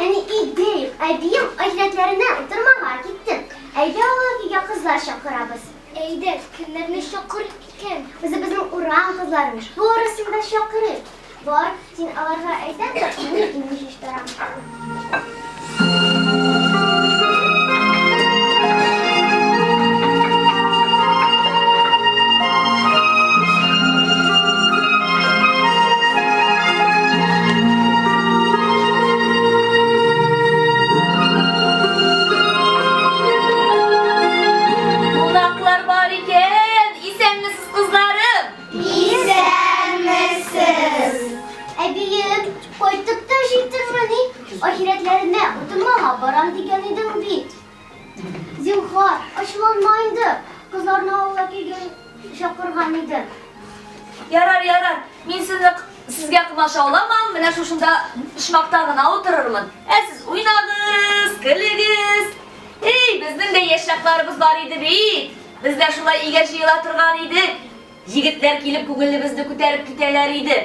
Әни өйдә юк, әбием ахирәтләренә утырмага китте. Әйдә аулак өйгә кызлар чакырабыз. Әйдә, кемнәрне чакырыйк икән? Үзебезнең урам кызларын, барысын да чакырыйк. Бар, син аларга әйтә тор, мин өйне җыештырам. Кунаклар бар икән! Исәнмесез, кызларым! Исәнмесез! Әбием, кайтып та җиттеңмени? Ахирәтләренә утырмага барам дигән идең бит. Зинһар, ачуланма инде. Кызларны авылга килгән чакырган идем. Ярар, ярар, мин сезне сезгә комачауламам, менә шушында почмакта гына утырырмын. Ә сез уйнагыз, көлегез. Эй, безнең дә яшь чакларыбыз бар иде бит. Без дә шулай өйгә җыела торган идек. Егетләр килеп күңелебезне күтәреп китәләр иде.